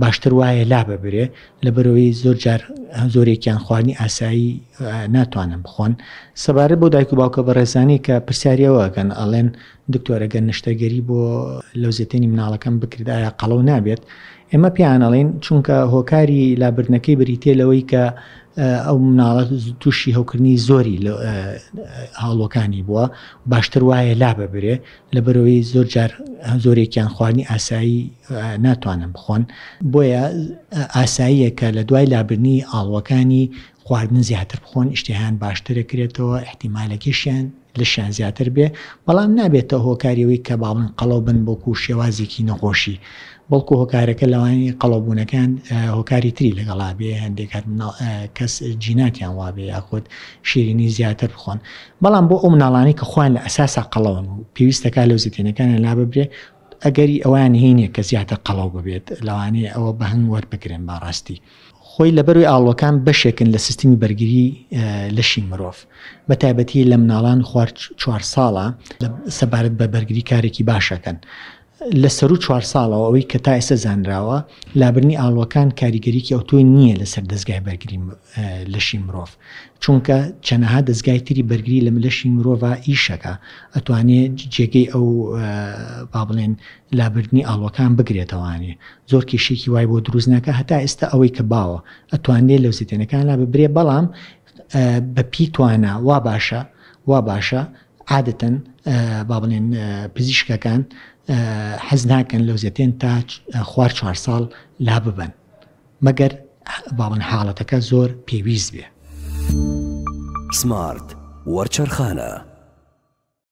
باشتر وایە لاببرێ لەبەرئەوەی زۆر جار زۆرێکیان خواردنی ئاسایی ناتوانن بخۆن. سەبارەت بەو دایک و باوکە بەڕێزانەی کە پرسیاری ئەوە ئەکەن ئەڵێن دکتۆر ئەگەر نەشتەرگەری بۆ لەوزەتێنی مناڵەکەم بکرێت ئایا قەڵەو نابێت؟ ئێمە پێیان ئەڵێین چونکە هۆکاری لابردنەکەی بریتیە لەوەی کە ئەو مناڵە تووشی هەوکردنی زۆری هاڵوەکانی بووە باشتر وایە لاببرێ لەبەرئەوەی زۆر جار زۆرێکیان خواردنی ئاسایی ناتوانن بخۆن بۆیە ئاساییە کە لە دوای لابردنی ئاڵوەکانی خواردن زیاتر بخۆن ئیشتیهایان باشترەکرێتەوە ئیحتیمالە کێشیان لەشیان زیاتر بێ بەڵام نابێتە هۆکاری ئەوەی کە باڵن قەڵەو بن بۆکو شێوازێکی نەخۆشی بەڵکو هۆکارەکە لەوانی قەڵەوبوونەکان هۆکاری تری لەگەڵا بێ هەندێک هەر کەس جیناتیان وابێ یاخود شیرینی زیاتر بخۆن بەڵام بۆ ئەو مناڵانەی کە خۆیان لە ئەساسا قەڵەون و پێویستەکە لەو زیتێنەکانیان لاببرێ ئەگەری ئەویان هینێ کە زیاتر قەڵەو ببێت لەوانەیە ئەوە بە هەنگ وەربگرن باڕاستی خۆی لەبەروی ئاڵوەکان بەشێکن لە سیستمی بەرگری لەشی مرۆڤ بە تایبەتی لە مناڵان خوار چوار ساڵە سەبارەت بە بەرگری کارێکی باشەکەن لە سەروو چوار ساڵەوە ئەوەی کە تا ئێستا زانراوە لابردنی ئاڵوەکان کاریگەریی ئەوتۆی نییە لەسەر دەزگای بەرگری لەشی مرۆڤ چونکە چەنەها دەزگای تری بەرگری لە لەشی مرۆڤ ئیشەکە ئەتوانێ جێگەی ئەو با بڵێن لابردنی ئاڵوەکان بگرێتەوانێ زۆر کێشێکی وای بۆ دروست ناکە هەتا ئێستا ئەوەی کە باوە ئەتوانێ لەو زیتێنەکان لا ببرێ بەڵام بە پی توانا وا باشە وا باشە عادەتەن با بڵێن پزیشکەکان حەز ناکەن لەوزەتێن تا خوار چوار ساڵ لا ببەن مەگەر با بڵێن حاڵەتەکە زۆر پێویست بێ. سمارت وەرچەرخانە.